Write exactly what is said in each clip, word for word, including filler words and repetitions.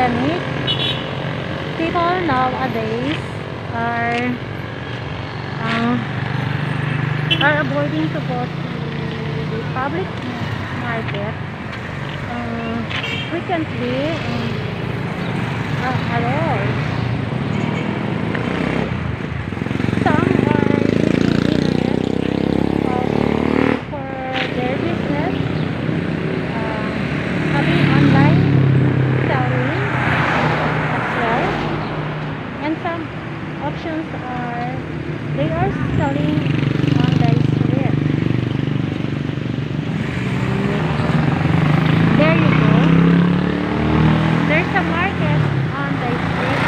pandemic, people nowadays are, uh, are avoiding to go to the public market, uh, frequently, um, uh, at all. Some are using internet, uh, for their business, uh, having online selling as well. And some options are they are selling on the street. There you go. There's a market on the street.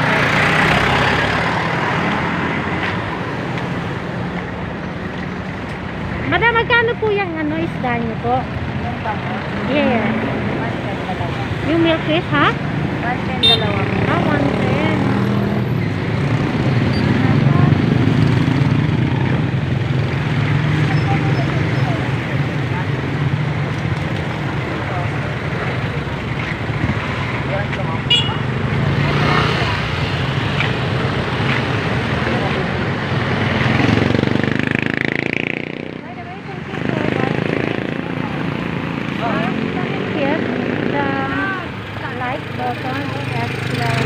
Madam, magkano po yung ano, isda niyo po? Yung bangus? Yeah. One ten, dalawa. Yung milkfish, ha? One ten, dalawa. Ah, one ten. By the way, thank you for watching. Hit the like button and subscribe.